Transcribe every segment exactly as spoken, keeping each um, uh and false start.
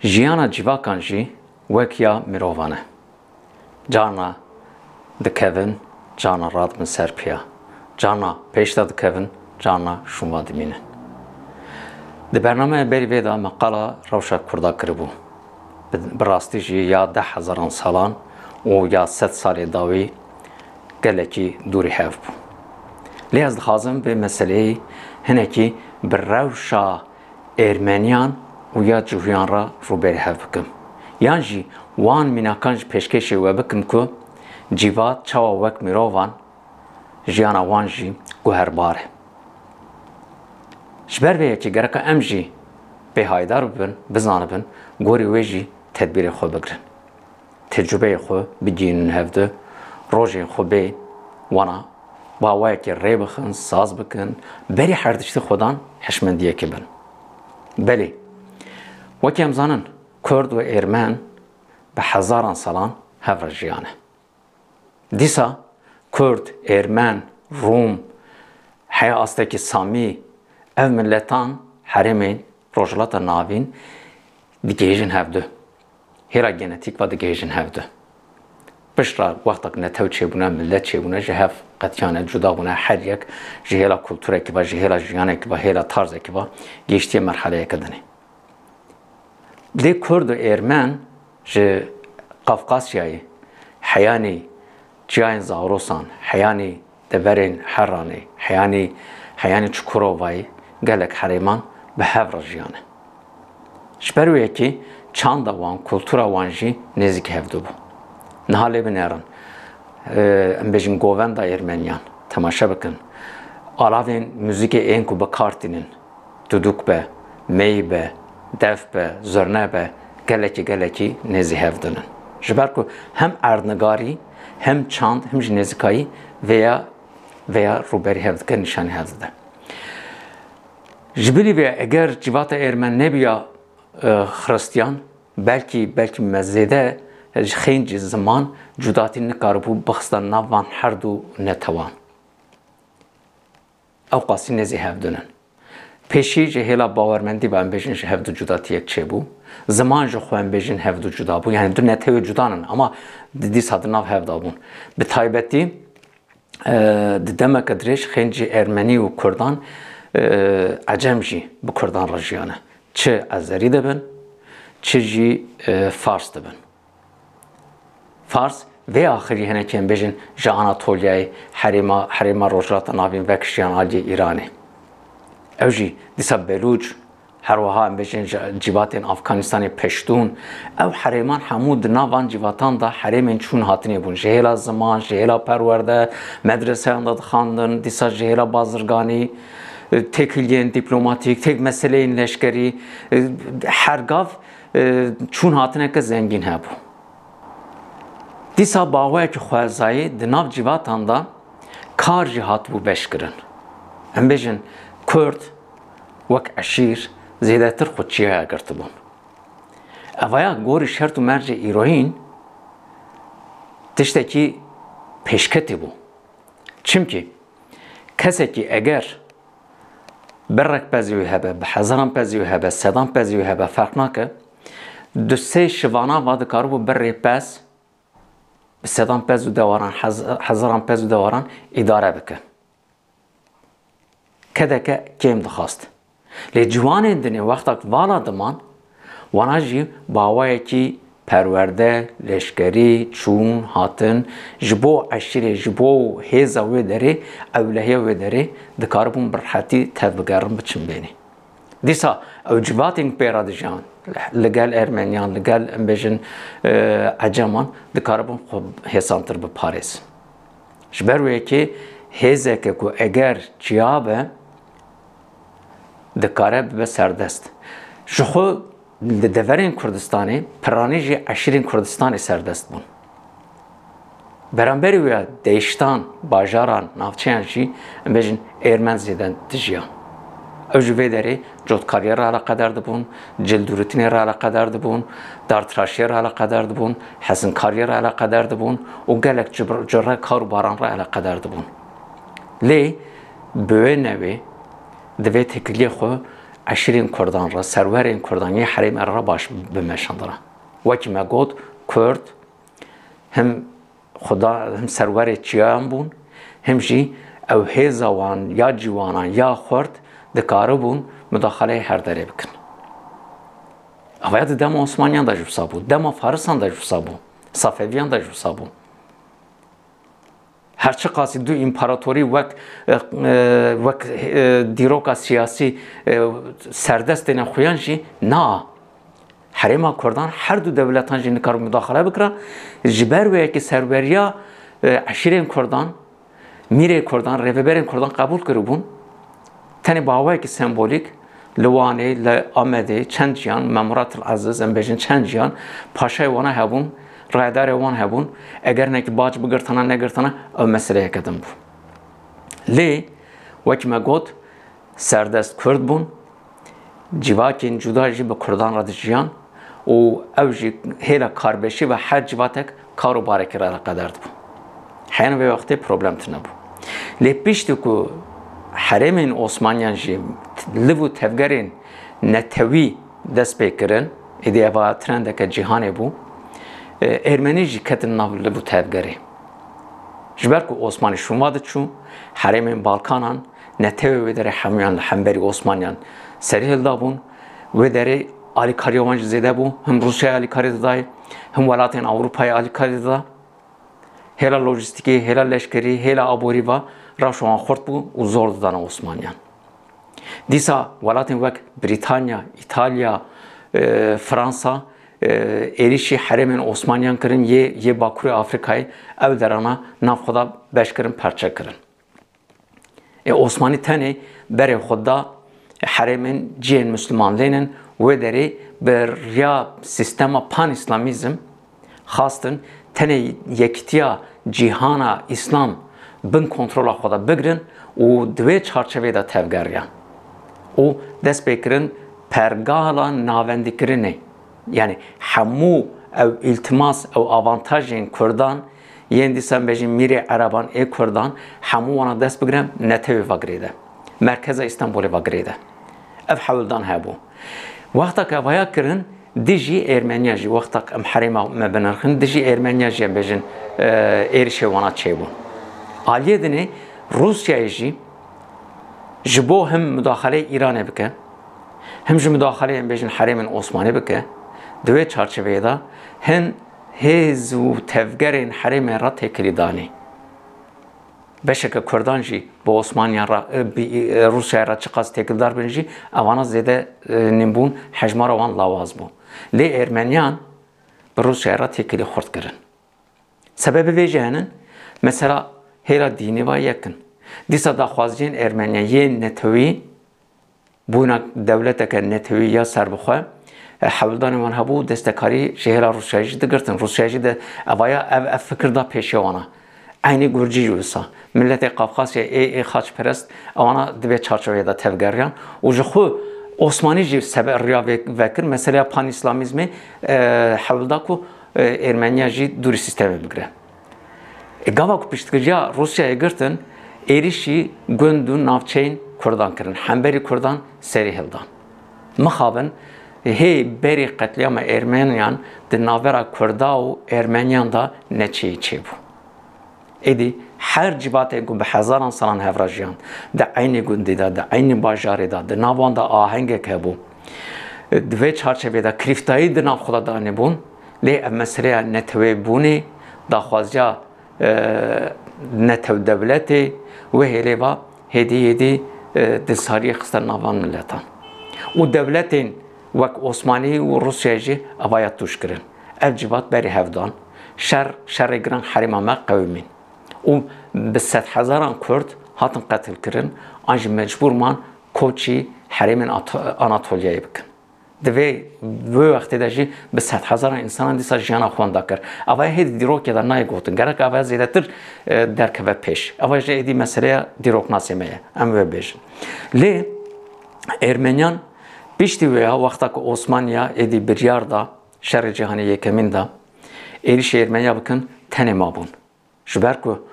Jiyana cîvakan jî wek ya mirovan e. Carna dikevin, carna radibin ser piya. Carna pêş de dikevin, carna şûnvan dimînin. Di bernameya berî vê de me qala rewşa Kurda kiribû. Bi, bi rastî jî ya deh hezaran salan û ya sed salê dawî gelekî dûrî hev bû. Lê ez dixwazim vê meseleyê hinekî bi rewşa Ermeniyan û ya cihûyan re rûberî hev bikim. Yan jî wan mînakan ji pêşkêşê we bikim ku cîvat çawa wek mirovan, jiyana wan jî guherbar e. Ji ber vê yekê gereka em jî pê haydar bibin, bizanibin, gorî wê jî tedbîrê xwe bigirin. Tecrûbeyê xwe bigihînin hevdu, rojên xwe bê wana bi awayekê rê bixin, saz bikin, berî her tiştî xwedan hişmendiyekê bin. Belê, wekî em zanin, Kurd û Êrmen bi hezaran salan hev re jiyane. Dîsa Kurd, Êrmen, Rûm, heya astekî Samî, ev miletan herêmên Rojhilata Navîn digihêjin hevdu. Hêla genetîk ve digihêjin hevdu. Piştre wextek netew çêbûne, milet çêbûne, ji hev qetiyane, cuda bûne, her yek ji hêla kulturekî ve, ji hêla jiyanekî ve, hêla tarzekî ve gihiştiye merheleyeke dinê. Lê Kurd û Êrmen ji Qafqasyayê, heyanî çiyayên Zagrosan, heyanî deverên Heranê, heyanî, heyanî Çukurovayê gelek herêman bi hev re jiyane. Ji ber wê yekê çanda wan, kultura wan jî nêzîk hevdu bû. Niha lê binêrin, e, em bêjin govenda Êrmeniyan, temaşe bikin. Alavên muzîkê ên ku bi kar tînin, duduk be, mey be, def be, zurne be, gelekî, gelekî nêzî hev dinin. Ji ber ku hem erdnigarî, hem çand, hem jî nêzîkayî vêya, vêya rûberî hev dike, nîşanî hev dide. Ji bilî vê, eger civata Êrmen nebiya, e, Xiristiyan, belkî, belkî me zêde ji xêncî ziman cudatî nikaribû bixista nav van her du netewan. Ew qasî nêzî hevdû nin. Pêşî ji hêla bawermendî ve em bêjin ji hevdu cudatiyek çêbû. Ziman ji xwe em bêjin hevdu cuda bû. Yani du netewê cuda nin ama di dîsa di nav hev de bûn. Bi taybetî, e, di demeke dirêj xêncî Ermenî û Kurdan, e, Ecem jî bi Kurdan re jiyane. Çi Ezerî dibin, çi jî, e, Fars dibin. Fars vê axirî hinekî em bêjin ji Anatolyayê, herêma, herêma Rojhilata Navîn vekijiyan aliyê Îranê. Ew jî dîsa Belûç, her wiha em bêjin ji cîvatên Afganistanê Peştûn. Ew herêman hemû di nav van cîvatan de herêmên çûn hatinê bûn. Ji hêla ziman, ji hêla perwerde, medreseyan de dixwandin, dîsa ji hêla bazirganî, têkiliyên dîplomatîk, têk meseleyên leşkerî, her gav e, çûn hatineke zengîn hebû. Dîsa bi awayekî xwezayî di nav civatan de kar jî hatibû beşkirin. Em bêjin Kurd wek eşîr zêdetir xwe çiyaya girtibûn. Evaya gorî şert û mercê îroyîn tiştekî pêşketî bû. Çimkî kesekî eger birek pezê wî hebe, bi hezaran pezê wî hebe, sedan pezê wî hebe, ferq nake. Du sê şivana va dikaribû birê pez, bi sedan pez û dewaran, hez-, hezaran pez û dewaran îdare bike. Kedeke kêm dixwast. Lê ciwanên dinê wextek vala diman, wana jî bi awayekî perwerde, leşkerî, çûn, hatin, ji bo eşîrê, ji bo hêza wê derê, ewlehiya wê derê dikaribûn bi rehetî tev bigerin biçin bênê. Dîsa ew civatên pê re dijiyan, li gel Ermeniyan, li gel, em bêjin, e, Eceman, dikaribûn xwe hêsantir biparêzin. Ji ber wê yekê hêzeke ku eger çiya be, dikare bibe serdest. Ji xwe li deverên Kurdistanê, piranî jî eşîrên Kurdistanê serdest bûn. Beramberî wê de deştan, bajaran, navçeyan jî, em bêjin, Êrmen zêde dijiyan. Ew ji vê derê cotkariyê re eleqedar dibûn, cildûritinê re eleqedar dibûn, dartiraşiyê re eleqedar dibûn, hesinkariyê re eleqedar dibûn û gelek cibr-, cure kar û baran re eleqedar dibûn. Lê bi wê newê di vê têkiliyê xwe eşîrên Kurdan re, serwerên Kurdan yê herêmê re baş bimeşandine. Wekî me got, Kurd him xuda, him serwerê çiyan bûn, him jî ew hêza wan ya ciwanan ya xurt dikaribûn mudaxaleyê her derê bikin. Ev ya di dema Osmaniyan de jî wisa bû, dema Farisan de jî wisa bû, Safeviyan de jî wisa bû. Her çiqasî du împaratorî wek, e, e, wek, e, dîroka siyasî, e, serdest têne xuyan jî na. Herêma Kurdan her du dewletan jî nikar mudaxale bikira. Ji ber wê yekê serweriya, e, eşîrên Kurdan, mîrê Kurdan, rêveberên Kurdan qebûl kiribûn. Tenê bi awayekî sembolîk li Wanê, li Amedê çend ciyan, Memurat el Aziz, em bêjin çend ciyan, paşayê wana hebûn, rayedarê wan hebûn. Eger nekî bac bigirtana, negirtana, ew meseleyeke din bû. Lê, wekî me got, serdest Kurd bûn, civakên cuda jî bi Kurdan re dijiyan û ew jî hêla karbeşî ve her civatek kar û barekî re eleqedar dibû. Heyana vê wextê problem tune bû. Lê piştî ku herêmên Osmaniyan jî liv û tevgerên netewî dest pê kirin, êdî eva trendeke cîhanê bû, e, Ermenî jî ketin nav liv û tevgerê. Ji ber ku Osmanî şûnva diçû, herêmên Balkanan netewê wê derê hemûyan li hemberî Osmaniyan serî hildabûn. Wê derê alîkariya wan jî zêde bû. Him Rûsyayê alîkarî didayê, him welatên Ewropayê alîkarî dida. Hêla lojîstîkê, hêla leşkerî, hêla aborî ve rewşa wan xurt bû û zor didana Osmaniyan. Dîsa welatên wek Brîtanya, Îtalya, e, Fransa, e, êrîşî herêmên Osmaniyan kirin, yê, yê Bakurê Afrîkayê ew derana nav xwe de beş kirin, perçe kirin. Ê Osmanî tenê berê xwe da herêmên cihên Misliman lênin, wê derê bi riya sîstema pan-îslamîzm xastin tenê yekîtiya cîhana Îslam bin kontrola xwe de bigirin û di wê çarçevê de tevgeriyan û dest pê kirin pergala navendîkirinê. Yanî hemû ew îltimas, ew avantajên Kurdan yên dîsa em bêjin mîrê Ereban ê Kurdan, hemû wana dest bigire netewê ve girêde. Merkeza Îstanbulê ve girêde. Ev hewldan hebû. Wexta ke vaya kirin, dijî Ermeniya jî, wexta ke em herêma me binirxin, dijî Ermeniya jî em bêjin, e, êrişê wana çêbûn. Aliyê dinê Rûsyayê jî ji bo him mudaxaleyê Îranê bike, him jî mudaxaleyê em bêjin herêmên Osmanî bike, di wê çarçeveyê de hin hêz û tevgerên herêmê re têkilî danî. Beşeke Kurdan jî bi Osmaniya re, e, bi, e, Rûsyayê re çiqas têkildar bin jî, evana zêde, e, nîmbûn, hejmara wan lawaz bû. Lê Ermeniyan bi Rûsyayê re têkilî xurt kirin. Sebebê vê jî henin, mesela hêla dînî ve yek in. Dîsa daxwaziyên Ermeniya yên netewî, bûna dewleteke netewî ya serbixwe, e, hewldanê wan hebû, destekarî ji hêla Rûsyayê jî digirtin. Rûsyayê jî de evaya ev, ev fikir da pêşiya wana. Eynî Gurcî jî wisa. Miletê Qafqasyayê ê, ê xaçperest, ewana di vê çarçoveyê de tevgeriyan û ji xwe Osmanî jî sebe riya vê vekir. Meseleya panîslamîzmê, e, hewlda ku, e, Ermeniya jî dûrî sîstemê bigire. E, gava ku piştgiriya Rûsyayê girtin, êrîşî gund û navçeyên Kurdan kirin. Hemberî Kurdan serî hildan. Mixabin, hê berî qetlîama Ermeniyan di navbera Kurda û Ermeniyan de neçeyî çêbû. Êdî her civatê ku bi hezaran salan hev re jiyan, di eynî gundî de, di eynî bajarê de, di nav wan de ahengek hebû. Di vê çarçevê de kirîftayî di nav xwe de danîbûn, lê ev meseleya netewê bûnê, daxwaziya, e, netew dewletê, wê hêlê va hêdî hêdî, e, dilsariyê xiste nav van miletan. Û dewletên wek Osmanî û Rûsya jî evaya tûj kirin. Ev civat berê hevdan, şer, şerê giran herêma me qewimîn. Û bi sedhezaran Kurd hatin qetilkirin, an jî mecbûr man koçî herêmên Ato-, Anatoliyayê bikin. Di vê, vê wextê de jî bi sedhezaran însanan dîsa jiyana xwe winda kir. Ava hê di dîrokê de nayê gotin. Gerek ava zêdetir, e, derkeve pêş. Ava jî êdî meseleya dîroknasê me ye. Em wê bêjin. Lê Ermeniyan piştî wê ya wexta ku Osmaniya êdî biryar da, şerê cîhanê yekemîn da, êrîşê Ermeniya bikin, tenê mabûn. Ji ber ku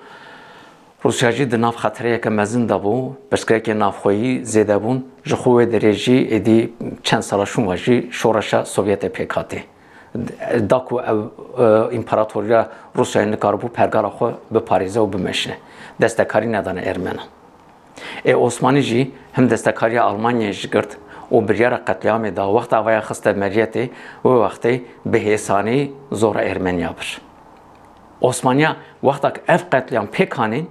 Rûsya jî di nav xetereyeke mezin de bû, pirsgirêkên navxweyî zêde bûn, ji xwe wê derê jî êdî çend sala şûn ve jî şoreşa Sovyetê pêk hatî. Da ku ew, e, împaratoriya Rûsyayê nikaribû pergala xwe biparêze û bimeşe. Destekarî nedane Ermenan. Ê Osmanî jî him destekariya Almanyayê ji girt û biryara qetlîamê da, wexta vaya xiste meriyetê, wê wextê bi hêsanî zora Ermeniya bir. Osmaniya wexta ku ev qetlîam pêk anîn,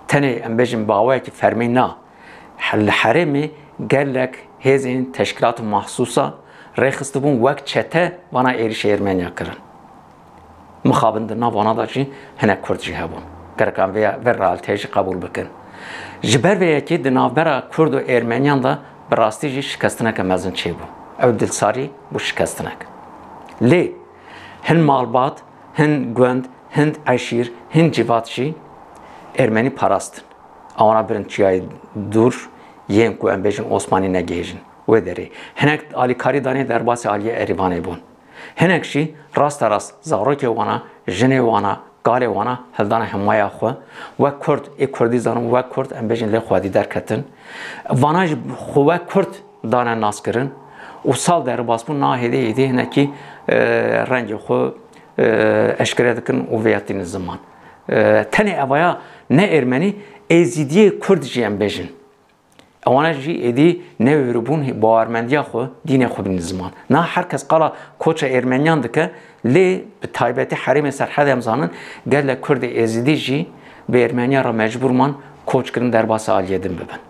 tenê em bêjin bi awayekî fermî na, li herêmê gelek hêzên teşkîlat û mahsûsa rêxistibûn wek çete vana êrişê Ermeniya kirin. Mixabin di nav wana de jî hinek Kurd jî hebûn. Gerek em vê, vê realîteyê jî qebûl bikin. Ji ber vê yekê di navbera Kurd û Ermeniyan de bi rastî jî şikestineke mezin çêbû. Ew dilsarî bû şikestinek. Lê hin malbat, hin gund, hin eşîr, hin civat jî Ermenî parastin. Ewana birin çiyayê dûr yên ku em bêjin Osmanî negihêjin. Wê derê hinek alîkarî danê derbasê aliyê Erîvanê bûn. Hinek jî rasterast zarokê wana, jinê wana, kalê wana hildane hemaya xwe. Wek Kurd, ê Kurdî zanin, wek Kurd em bêjin lê xwedî derketin. Vana jî xwe wek Kurd dane naskirin û sal derbas bûn, na hêdî hêdî hinekî, e, rengê xwe, e, eşkere dikin û vêyatînin ziman. E, tenê evaya ne Ermenî, Êzîdiyê Kurd jî em bêjin. Ewana jî êdî newêribûn bawermendiya xwe, dînê xwe bînin ziman. Na her kes qala koça Ermeniyan dike, lê bi taybetî herêmê Serhedê em zanin, gelek Kurdê Êzîdî jî bi Ermeniya re mecbûr man koç kirin derbasî aliyê din bibin.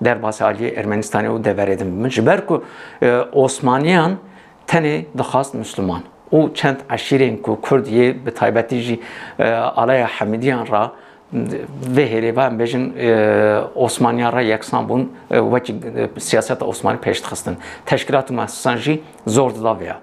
Derbasî aliyê Ermenistanê û deverê din bibin. Ji ber ku, e, Osmaniyan tenê dixwast Misliman û çend eşîrên ku Kurd yê bi taybetî jî, e, alaya Hemidiyan re vê hêlê ve em bêjin, e, Osmaniyan re yeksan bûn, e, wekî, e, siyaseta Osmanî pêş dixistin. Teşkîlat û mehsûsan jî zor dida vêya.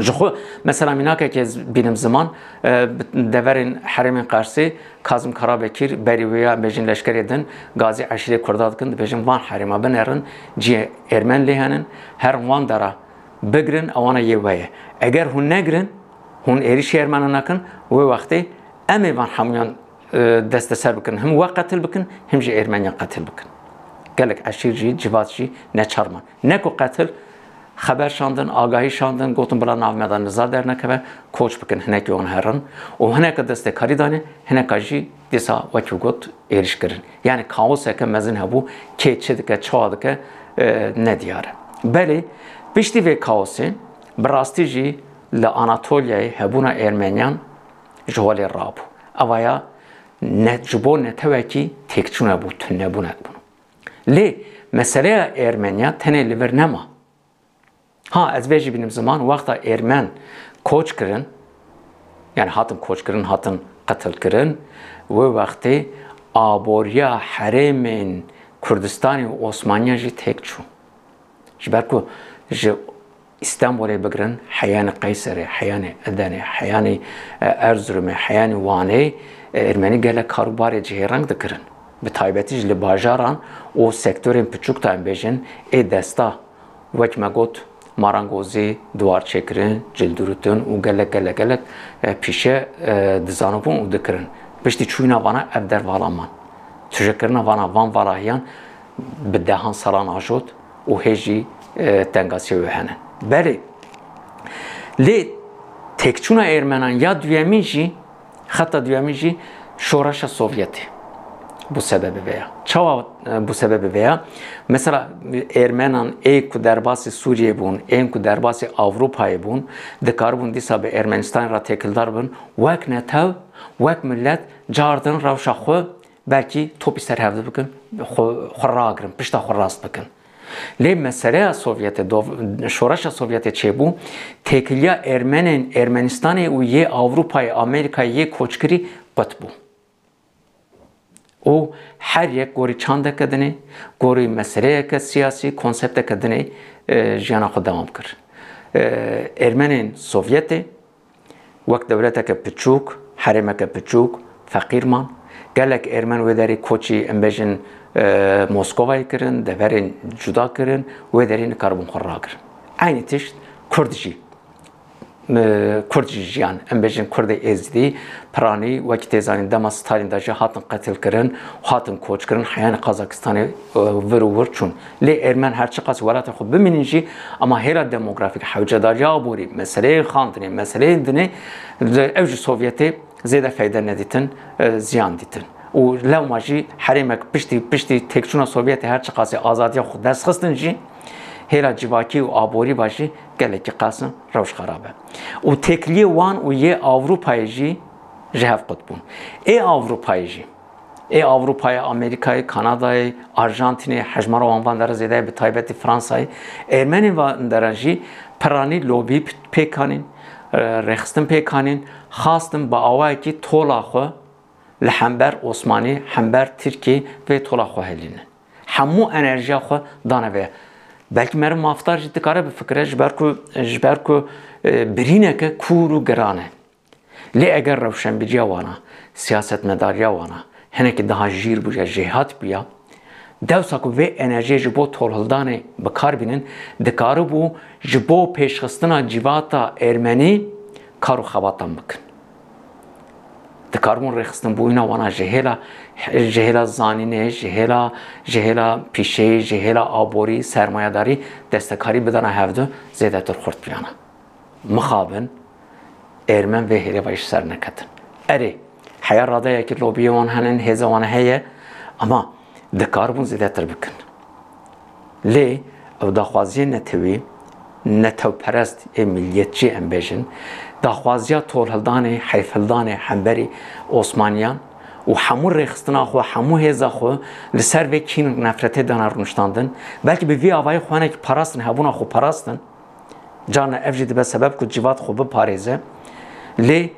Ji xwe mesela mînakekê ez bînim ziman, e, bi deverên herêmên Qersê, Kazim Karabekir berî wêya em bêjin leşkerê din gazî eşîrê Kurda dikin, dibêjin van herêma binerin, cihê Ermen lê henin, herin wan dera bigirin, ewana yê we ye. Eger hûn negirin, hûn êrişî Ermenan nekin, wê wextê em ê van hemûyan, e, desteser bikin, him we qetil bikin, him jî Ermeniyan qetil bikin. Gelek eşîr jî, civat jî neçar man. Ne ku qetil, xeber şandin, agahî şandin, gotin bila nav me de niza dernekeve, koç bikin, hinekî wan herin û hineka destekarî danê, hineka jî dîsa wekî got êriş kirin. Yani kaoseke mezin hebû, kê çi dike, çawa dike, e, nediyar e. Belê, piştî vê kaosê, bi rastî jî li Anatolyayê hebûna Ermeniyan ji holê rabû. Evaya ne, ji bo netewekî têkçûne bû, tunebûnek bûn. Lê meseleya Ermeniya tenê li vir nema. Ha, ez vê jî bînim ziman, wexta Ermen koç kirin, yani hatin koç kirin, hatin qetil kirin, wê wextê aboriya herêmên Kurdistanê û Osmaniya jî têk çû. Ji ber ku ji Îstanbulê bigirin, heyanê Qeyserê, heyanê Edenê, heyanê, e, Erzurumê, heyanê Wanê, e, Ermenî gelek karûbarê cihêreng dikirin. Bi taybetî jî li bajaran û sektorên piçûk de em bêjin, ê desta, wek me got, marangozî, duwarçêkirin, cil dirûtin û gelek, gelek, gelek, e, pîşe, e, dizanibûn û dikirin. Piştî çûyîna vana ev der vala man. Tujekirina vana van valahiyan bi dehan salan ajot û hê jî, e, tengasiyê wê hene. Belê, lê têkçûna Ermenan ya duyemîn jî, xeta duyemîn jî şoreşa Sovyetê bû sebebê vê ya. Çawa, e, bû sebebê vê ya? Mesela, Ermenan ê ku derbasî Sûriyê bûn, ên ku derbasî Ewropayê bûn, dikaribûn dîsa bi Ermenistanê re têkildar bin, wek netew, wek milet, cardin rewşa xwe, belkî topî ser hev bikin, xwe, xwe ragirin, pişta xwe rast bikin. Lê meseleya Sovyetê, dov-, şoreşa Sovyetê çêbû, têkiliya Ermenên Ermenistanê û yê Ewropayê, Amerîkayê yê koçkirî qut bû. Û her yek gorî çandeke dinê, gorî meseleyeke siyasî, konsepteke dinê, e, jiyana xwe dewam kir. E, Ermenên Sovyetê, wek dewleteke piçûk, herêmeke piçûk, feqîr man. Gelek Ermen wê derê koçî, em bêjin, e, Moskovayê kirin, deverên cuda kirin, wê derê nikaribûn xwe ragirin. Eynî tişt Kurd jî. Kurd jî jiyan. Em bêjin Kurdê Êzidî, piranî, wekî tê zanîn, dema Stalin de jî hatin qetilkirin, hatin koçkirin, heyanî Qazakistanê, e, vir û wir çûn. Lê Êrmen her çiqas welatê xwe bimînin jî, ama hêla demografîk, hewcedariya aborî, meseleyê xandinê, meseleyên dinê, ew ji Sovyetê zêde feyde nedîtin, e, ziyan dîtin. Û lewma jî herêmek piştî, piştî têkçûna Sovyetê her çiqasî azadiya xwe dest xistin jî, hêla civakî û aborî va jî gelekî qas in, rewş xerab e. Û têkiliyê wan û yê Ewropayê jî ji hev qut bûn. Ê Ewropayê jî, ê Ewropayê, Amerîkayê, Kanadayê, Arjantînê, hejmara wan van dere zêde ye, bi taybetî Fransayê. Êrmenên van dere jî piranî lobî pêk anîn, e, rêxistin pêk anîn, xastin bi awayekî tola xwe li hember Osmanî, hember Tirkî vê tola xwe helînin. Hemû enerjiya xwe dane vê. Belkî meriv mafdar jî dikare bifikire, ji ber ku, ji ber ku, e, birîneke kûr û giran e. Lê eger rewşenbîriya wana, siyasetmedariya wana hinekî daha jîr bûya, jêhat bûya, dewsa ku vê enerjiyê ji bo tolhildanê bi kar bînin, dikaribû ji bo pêşxistina civata Ermenî kar û xebatan bikin. Dikaribûn rêxistinbûyîna wana ji hêla, ji hêla zanînê, ji hêla, ji hêla pîşeyî, ji hêla aborî, sermayedarî, destekarî bidana hevdu, zêdetir xurt biyana. Mixabin Êrmen vê hêlê ve ji ser neketin. Erê, heya radeyekî lobiyê wan henin, hêza wan heye, ama dikaribûn zêdetir bikin. Lê ew daxwaziyê netewî, netewperest ê milliyetçî em bêjin, daxwaziya tolhildanê, heyfhildanê hemberî Osmaniyan û hemû rêxistina xwe, hemû hêza xwe li ser vê kîn nefretê dana rûniştandin. Belkî bi vî avayî xwe hinekî parastin, hebûna xwe parastin. Carna ev jî dibe sebeb ku cîvat xwe biparêze. Lê,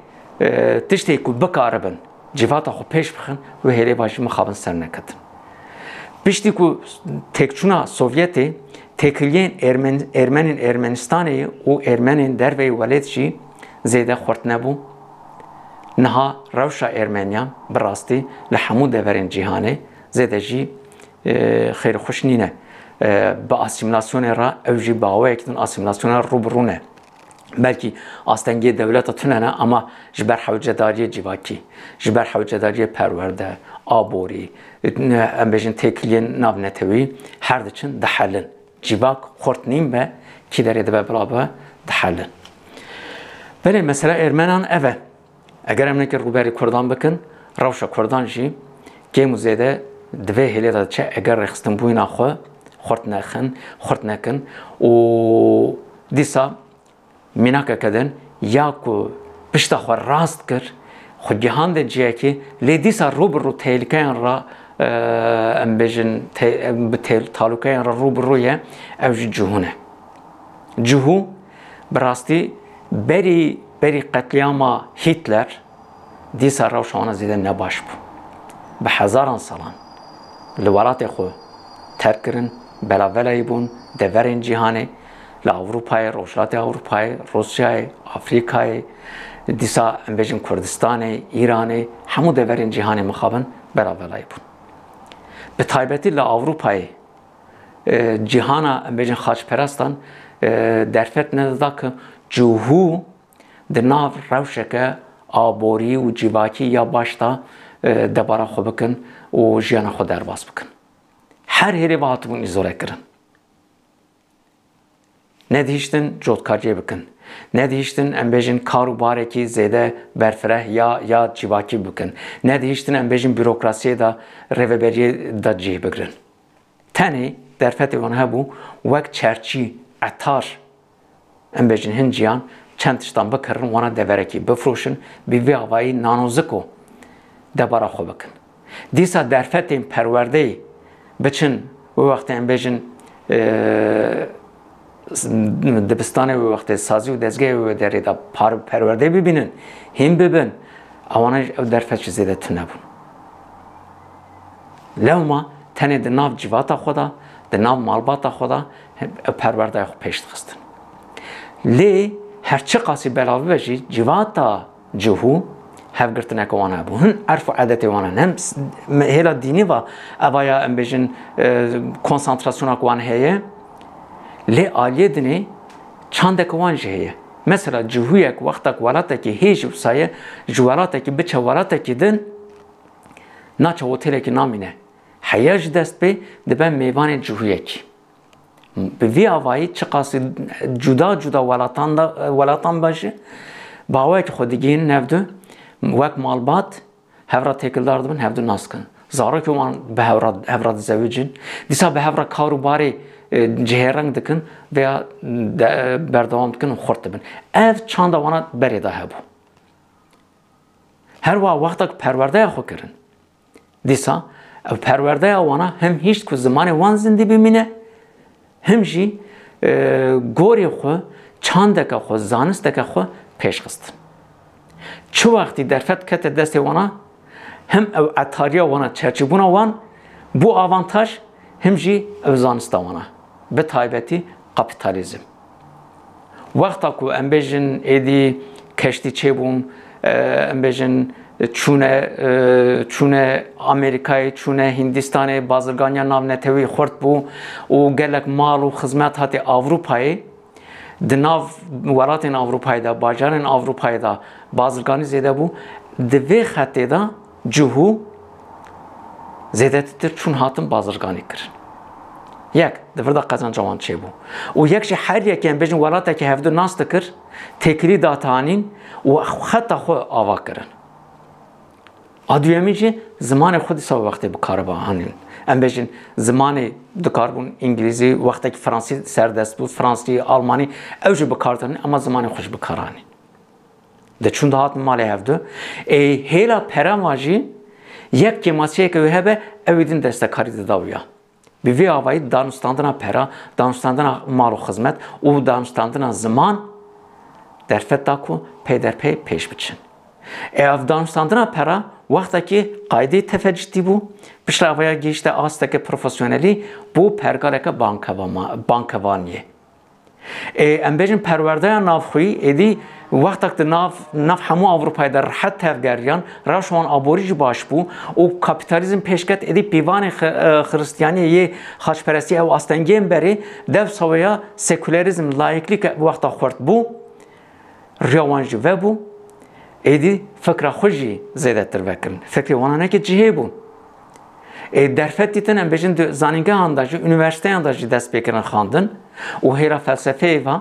e, tiştê ku bikaribin cîvata xwe pêş bixin, wê hêlê va jî mixabin ser neketin. Piştî ku têkçûna Sovyetê, têkiliyên Ermen-, Ermenên Ermenistanê û Ermenên derveyî welêt jî zêde xurt nebû. Niha rewşa Ermeniyan bi rastî li hemû deverên cîhanê zêde jî, e, xêr û xweş nîne. E, bi asîmîlasyonê re ew jî bi awayekî din asîmîlasyona rû bi rû ne. Belkî astengiyê dewleta tune ne, ama ji ber hewcedariyê civakî, ji ber hewcedariyê perwerde, aborî, em bêjin têkiliyên navnetewî her diçin, dihelin. Civak xurt nîn be, kî derê dibe bila be, dihelin. Belê mesela Ermenan ev e. Eger em neke rûberî Kurdan bikin, rewşa Kurdan jî kêm û zêde di vê hêlê de diçe, eger rêxistinbûyîna xwe xurt nexin, xurt nekin û dîsa mînakeke din ya ku pişta xwe rast kir, xwe gihande ciyekê, lê dîsa rû bi rû tehlikeyan re, e, em bêjin, te-, em bi te-, talûkeyan re rû bi rû ye, ew jî cihû ne. Cihû, bi rastî, berî, berî qetlîama Hitler, dîsa rewşa wana zêde nebaş bû. Bi hezaran salan li welatê xwe terk kirin, belavelayî bûn, deverên cîhanê, li Ewropayê, Rojhilatê Ewropayê, Rûsyayê, Afrîkayê, dîsa em bêjin Kurdistanê, Îranê, hemû deverên cîhanê mixabin belavelayî bûn. Bi taybetî li Ewropayê, e, cîhana, em bêjin, xaçperestan, e, derfet nedida ku cihû di nav rewşeke aborî û civakî ya baş de, e, debara xwe bikin û jiyana xwe derbas bikin. Her hêrê ve hatibûn îzole kirin. Nedihiştin cotkariyê bikin. Nedihiştin, em bêjin, kar û barekî zêde berfireh ya, ya civakî bikin. Nedihiştin, em bêjin, bürokrasiyê de, rêveberiyê de cih bigrin. Tenê derfetê wan hebû, wek çerçî, etar, em bêjin, hin ciyan çend tiştan bikirin, wana deverekî bifroşin, bi vî avayî nanoziko debara xwe bikin. Dîsa derfetên perwerdeyê biçin, wê wextê em bêjin, e, dibistanê wê wextê, sazî û dezgehê wê derê de par-, perwerdeyê bibînin, hîn bibin, ewana jî ew derfet jî zêde tune bûn. Lewma tenê di nav civata xwe de, di nav malbata xwe de ew perwerdeya xwe pêş dixistin. Lê her çiqasî belav bibe jî, civata cihû hevgirtineke wan hebû. Hin erf û edetê wan hebû. Hem s-, me-, hêla dînî va, eva ya em bêjin, e, konsantrasyona ku wan heye, lê aliyê dinê çandeke wan jî heye. Mesela cihûyek wexta ku welatekî hêj wisa ye, ji welatekî biçe welatekî din, naçe otelekî namîne. Heya ji dest pê dibe mêvanê cihûyekî. Bi vî avayî çiqasî cuda cuda welatan da, welatan be jî, bi awayekî xwe digihînin hevdu, wek malbat, hev re têkildar dibin, hevdu nas dikin. Zarokên wan bi hev re, hev re dizewicin. Dîsa bi hev re kar û barê, e, cihêreng dikin veya de, berdewam dikin û xurt dibin. Ev çanda wana berê de hebû. Her wiha wexta ku perwerdeya xwe kirin, dîsa ev perwerdeya wana hem hişt ku zimanê wan zindî bimîne, him jî, e, gorê xwe, çandeke xwe, zanisteke xwe pêş xistin. Çi wextî derfet kete destê wana, him ew etariya wana, çerçîbûna wan bû avantaj, him jî ew zanista wana, bi taybetî kapîtalîzm. Wexta ku em bêjin êdî keştî çêbûn, e, em bêjin çûne, e, çûne Amerîkayê, çûne Hîndistanê, bazirganiya navnetewî xurt bû û gelek mal û xizmet hatî Ewropayê. Di nav welatên Ewropayê de, bajarên Ewropayê de bazirganî zêde bû. Di vê xetê de cihû zêdetir çûn hatin bazirganî kirin. Yek, di vir de qezenca wan çêbû. Û yek jî her yekê em bêjin welatekî hevdu nas dikir, têkilî date anîn û xeta xwe ava kirin. A duyemîn jî zimanê xwe dîsa wextê bi kar ve anîn. Em bêjin zimanê dikarbûn îngilîzî, wextekî fransî serdest bû, fransî, almanî, ew jî bi kar anîn, ema zimanê xwe jî bi kar anîn. Diçûn dihatin malê hevdu. Ê hêla pera va jî yek kêmasiyeke wê hebe, ew ê din destekarî dida wî ya. Bi vê avayî danûstandina pera, danûstandina mal û xizmet û danûstandina ziman derfet da ku peyderpey pêş biçin. Ê ev danûstandina pera wextekî qaydê tefe cidî bû, piştre avaya gihişte asteke profesyonelî bû pergaleke bankeva-, bankevaniyê. Ê, em bêjin perwerdeya navxweyî, êdî wextek di nav, nav hemû Ewropayê de rihet tevgeriyan, rewşa wan aborî jî baş bû û kapîtalîzm pêş ket, êdî pîvanê xi-, e, xiristiyaniyê yê xaçperestî ew astengiyên berê, dev saweya sekûlerîzm, layîklîk wexta xurt bû, riya wan jî vebû, êdî fikra xwe jî zêdetir vekirin. Fikrê wan hinekî cihê bû. Ê, derfet dîtin, em bêjin di zanîngehan de jî, unîversîteyan de jî dest pê kirin xwendin û hêla felsefeyê ve,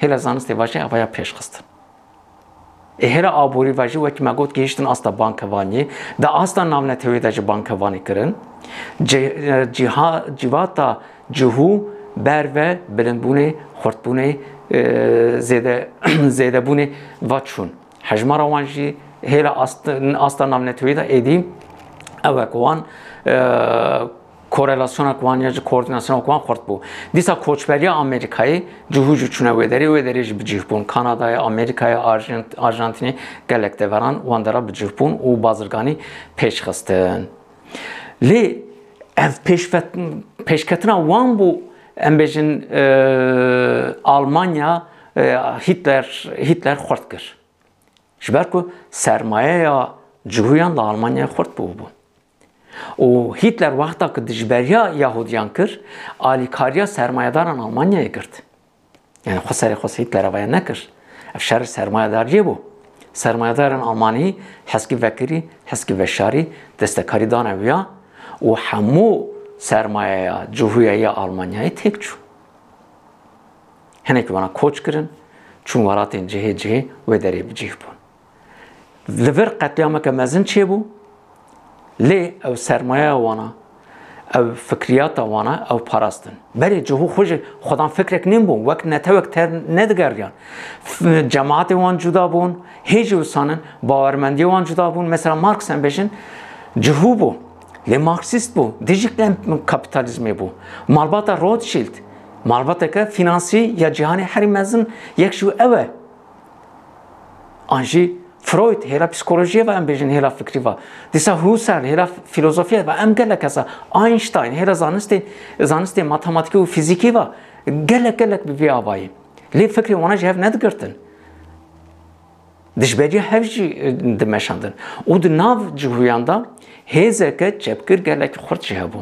hêla zanistê ve jî evaya pêş xistin. Ê, hêla aborî ve jî, wekî me got, gihiştin asta bankevaniyê, di asta navneteweyê de jî bankevanî kirin. Cî-, e, cîha-, cîvata cihû ber ve bilindbûnê, xurtbûnê, e, zêde-, zêdebûnê ve çûn. Hejmara wan jî hêla ast-, asta navneteweyî de êdî ew e ku wan, e, korelasyona ku wan ya jî koordînasyona ku wan xurt bû. Dîsa koçberiya Amerîkayê cihû jî çûne wê derê, wê derê jî bi cih bûn. Kanadayê, Amerîkayê, Arjant-, Arjantînê gelek deveran wan dera bi cih bûn û bazirganî pêş xistin. Lê ev pêşvet-, pêşketina wan bû, em bêjin, e, Almanya, e, Hitler, Hitler xurt kir. Ji ber ku sermayeya cihûyan li Almanyayê xurt bûbû. Û Hitler wexta ku dijberiya Yahudiyan kir, alîkariya sermayedaran Almanyayê girt. Yani xwe serê xwe Hitler evaya nekir. Ev şer sermayedariyê bû. Sermayedarên Almanî heskî vekirî, heskî veşarî, destekarî dane wîya û hemû sermayeya cihûya ya Almanyayê têk çû. Hinek wana koç kirin, çûn welatên cihê cihê wê derê bi cih bûn. Li vir qetlîameke mezin çêbû, lê ew sermayeya wana, ew fikriyata wana, ew parastin. Berê cihû xwe jî xwedan fikrek nîn bûn, wek netewek ter nedigeriyan. F-, cemaatê wan cuda bûn, hê jî wisanin, bawermendiyê wan cuda bûn. Mesela Marx em bêjin, cihû bû, lê Marksîst bû, dijî kapîtalîzmê bû. Malbata Rothschild, malbateke fînansî ya cîhanê herî mezin, yek ji ew e. An jî Freud, hêla psîkolojiyê ve em bêjin, hêla fikrî ve. Dîsa Husserl, hêla fîlozofiyê ve, em gelek kesa, Einstein, hêla zanistê, zanistê matematîkî û fîzîkî ve, gelek, gelek bi vî avayî. Lê fikrê wana ji hev nedigirtin. Dijberiya hev jî, e, dimeşandin. Û di nav cihûyan de hêzeke çepgir gelek xurt jî hebû.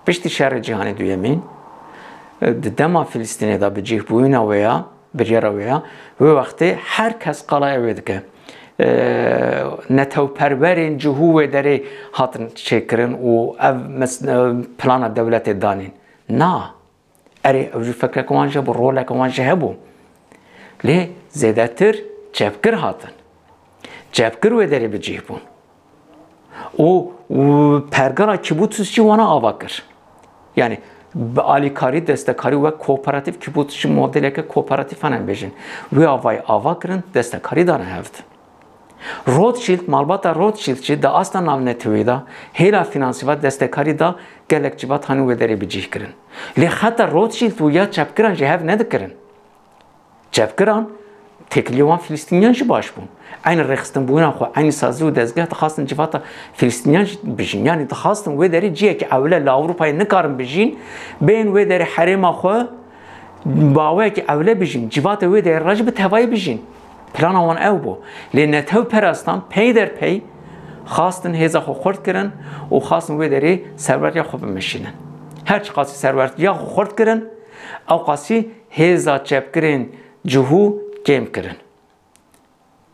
Piştî Şerê Cîhanê Duyemîn, e, di dema Filistînê de bi cih bûyîna wê ya, Biryara wê ya. Wê wextê her kes qala ew ê dike. E, netewperwerên cihû wê derê hatin çêkirin û ev mes-, e, plana dewletê danîn. Na. Erê, ew jî fikreke wan jî hebû, roleke wan jî hebû. Lê zêdetir çepkir hatin. Çepkir wê derê bi cih bûn. Û, û pergala kîbûtsûs jî wana ava kir. Yani bi alîkarî, destekarî wek kooperatîf, kîbûts jî modeleke kooperatîfan em bêjin. Wê avayî ava kirin, destekarî dane hev di. Rothschild, malbata Rothschild jî di asta navneteweyî de hêla fînansî ve destekarî da gelek civat hanî wê derê bi cih kirin. Lê xeta Rothschild û ya çepkiran jî hev nedikirin. Çepkiran têkiliyê wan Filistîniyan jî baş bûn. Eynî rêxistinbûna xwe, eynî sazî û dezgeh dixwastin civata Filistîniyan jî bijîn. Yanî dixwastin wê derê ciyekî ewle li Ewropayê nikarin bijîn, bên wê derê herêma xwe bi awayekî ewle bijîn. Civatê wê derê re jî bi tevayî bijîn. Plana wan ew bû. Lê netewperastan pey der pey xwastin hêza xwe xurt kirin û xwastin wê derê serwertiya xwe bimeşînin. Her çiqasî serwertiya xwe xurt kirin, ew qasî hêza çepkirên cihû kêm kirin.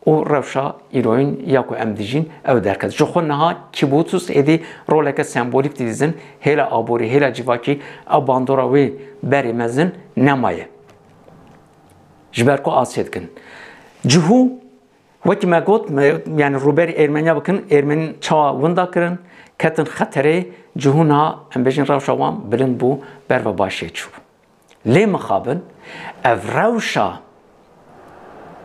Û rewşa îroyîn ya ku em dijîn ew derket. Ji xwe niha kîbûtsûs êdî roleke sembolîk didîzin, hêla aborî, hêla civakî, ew bandora wê berê mezin nemaye. Ji ber ku asê dikin. Cihû, wekî me got, me, yani rûberî Ermeniya bikin, Ermenî çawa winda kirin, ketin xeterê cihû niha, em bêjin rewşa wan bilind bû, ber ve başê çû. Lê mixabin, ev rewşa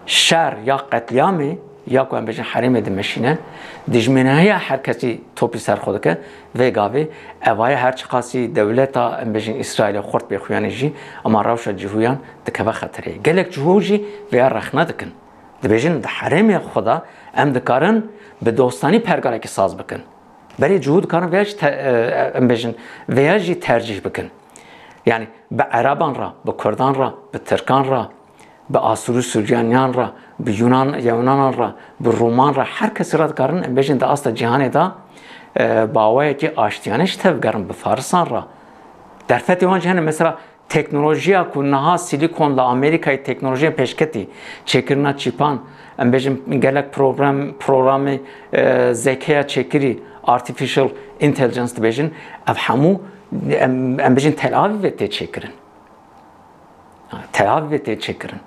şer ya qetlîamê, ya ku em bêjin herêmê dimeşîne, dijmînahiya her kesî topî ser xwe dike, vê gavê evaye her çiqasî dewleta, em bêjin Îsraîlê xurt bê xuyanê jî, ema rewşa cihûyan dikeve xeterê. Gelek cihû jî vêya rexne dikin. Dibêjin di herêmê xwe de em dikarin bi dostanî pergalekî saz bikin. Berê cihû dikarin vêya jî te-, e, em bêjin, vêya jî tercîh bikin. Yani bi Ereban re, bi Kurdan re, bi Tirkan re, bi Asûrî Suryaniyan re, bi Yunan, Yunanan re, bi Roman re, her kesî re dikarin, em bêjin di asta cîhanê de, e, bi awayekî aştiyane ji tevgerin, bi Farisan re. Derfetê wan jî hene, mesela teknolojiya ku niha Silikon li Amerîkayê teknolojiyên pêşketî, çêkirina çîpan, em bêjin gelek program, programê, e, zekeya çêkirî, artificial intelligence dibêjin, ev hemû em, em bêjin Tel Avivê tê çêkirin. Tel Avivê tê çêkirin.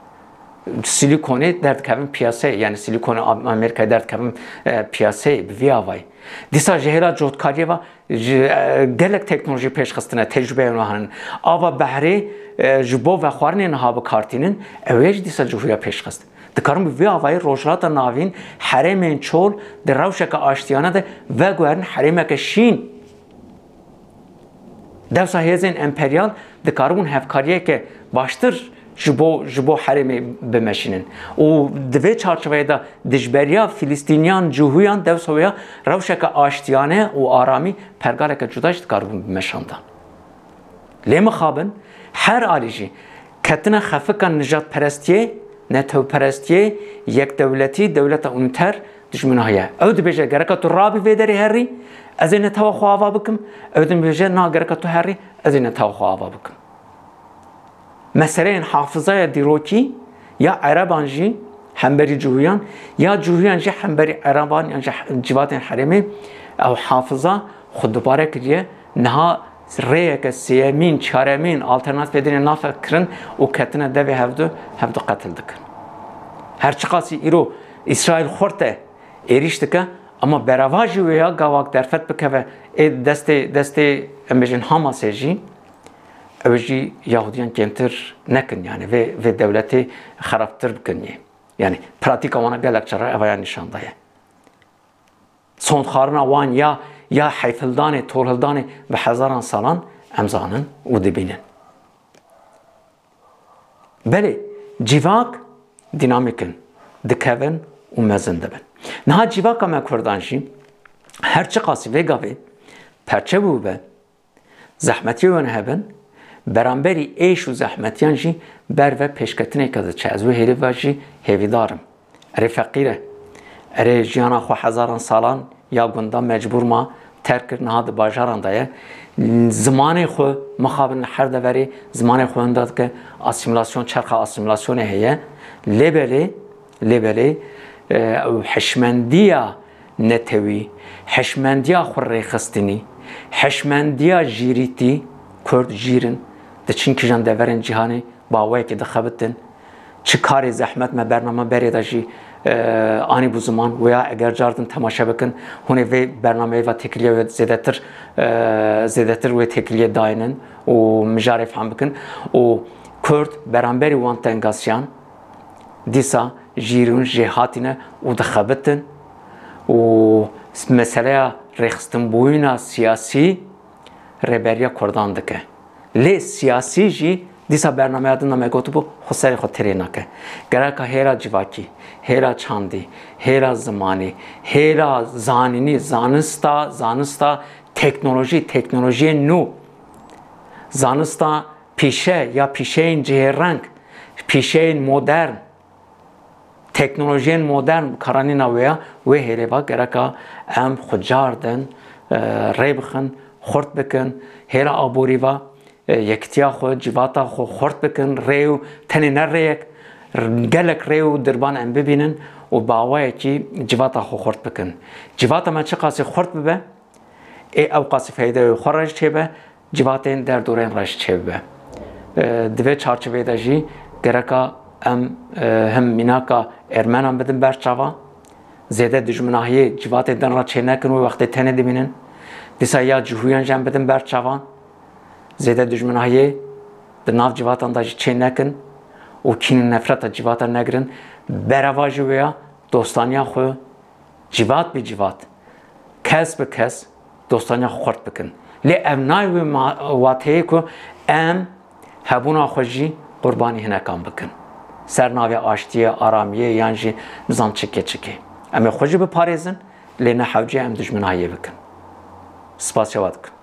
Silikonê derdikevin piyaseyê, yani Silikonê Am-, Amerîkayê derdikevin, e, piyaseyê bi vî avayî. Dîsa ji hêla cotkariyê ve ji, e, gelek teknolojî pêşxistine, tecrûbeya wan hene. Ava behrê, e, ji bo vexwarinê niha bi kar tînin, ew ê jî dîsa cihûya pêşxist. Dikarin bi vî avayî Rojhilata Navîn herêmên çol di rewşeke aştiyane de veguherin herêmeke şîn. Dewsa hêzên emperyal dikaribûn hevkariyeke baştir ji bo, ji bo herêmê bimeşînin. Û di vê çarçoveyê de dijberiya Filistîniyan, Cihûyan dewsa wê ya rewşeke aştiyane û aramî pergaleke cuda jî dikaribûn bimeşandan. Lê mixabin, her alî jî ketine xefika nijadperestiyê, netewperestiyê, yekdewletî, dewleta unîter, dijmîna heye. Ew dibêje, gereka tu rabî vê derê herî, ez ê netewa xwe ava bikim. Ew dibêje, na, gereka tu herî, ez ê netewa xwe ava bikim. Meseleyên hafizaya dîrokî ya Ereban jî hemberî Cihûyan, ya Cihûyan jî hemberî Ereban yan jî civatên herêmê ew hafiza xwe dubare kiriye. Niha rêyeke sêyemîn, çaremîn alternatîfê dînê nafek kirin û ketine devê hevdu, hevdu qetil dikin. Her çiqasî îro Îsraîl xurt e, êrîş dike, ama berevajî wê ya gavak derfet bikeve ê destê, destê, em bêjin, Hamasê jî, ew jî Yahudiyan kêmtir nekin, yani vê, vê dewletê xerabtir bikin yê. Yani pratîka wana gelek cara evaya nîşan daye. Sondxwarina wan ya, ya heyfhildanê, torhildanê bi hezaran salan em zanin û dibînin. Belê, civak dînamîk in, dikevin û mezin dibin. Niha civaka me Kurdan jî her çiqasî vê gavê perçe bûbe, zehmetiyê wene hebin, beramberî êş û zehmetiyan jî ber ve pêşketineke diçe. Ez wê hêlê ve jî hêvîdar im. Erê feqîr e. Erê jiyana xwe hezaran salan ya gunda mecbûr ma terk kir, niha di bajaran de ye. Zimanê xwe mixabin li her deverê, zimanê xwe winda dike, asîmîlasyon, çerxa asîmîlasyonê heye. Lê belê, lê belê, e, ew hişmendiya netewî, hişmendiya xwe rêxistinî, hişmendiya jîrîtî, Kurd jîr in, diçin kîjan deverên cîhanê, bi awayekî dixebitin. Çi karê zehmet me bername berê de jî, e, anîbû ziman. Wêya eger cardin temaşe bikin, hûn ê vê bernameyê ve têkiliyê wê zêdetir, e, zêdetir wê têkiliyê daynin û mijarê fehm bikin. Û Kurd beramberî wan tengasiyan dîsa jîr in, jêhatî ne û dixebitin. Û meseleya rêxistinbûyîna siyasî rêberiya Kurdan dike. Lê siyasî jî dîsa bernameya din de me gotibû, xwe serê xwe tirê nake. Gereka hêla civakî, hêla çandî, hêla zimanî, hêla zanînî, zanista, zanista teknolojî, teknolojiyên nû, zanista pîşe ya pîşeyên cihêreng, pîşeyên modern, teknolojiyên modern, karanîna wê ya, wê hêlê va gereka em xwe cardin, e, rê bixin, xurt bikin, hêla aborî va, e, yekitiya xwe, civata xwe xurt bikin, rê û tenê ne rêyek, r-, gelek rê û dirban em bibînin û bi awayekî civata xwe xurt bikin. Civata me çiqasî xurt bibe, ê ew qasî feyde wê xwe re jî çêbe, civatên derdorên re jî çêbibe. E, di vê çarçoveyê de jî gereka em, e, him mînaka ermenan bidin ber çavan, zêde dijminahiyê civatên din re çê nekin, wê wextê tenê dimînin. Dîsa ya cihûyan jî em bidin ber çavan, zêde dijminahiyê di nav civatan de jî çê nekin û kîn û nefreta civata negirin. Berevajî wê ya dostaniya xwe civat bi civat, kes bi kes dostaniya xwe xurt bikin. Lê ev nayê wê ma-, wateyê ku em hebûna xwe jî qurbanî hinekan bikin. Ser navê aştiyê, aramiyê yan jî nizam çikê çikê. Em ê xwe jî biparêzin, lê ne hewce em dijminahiyê bikin. Spasiya we dikim.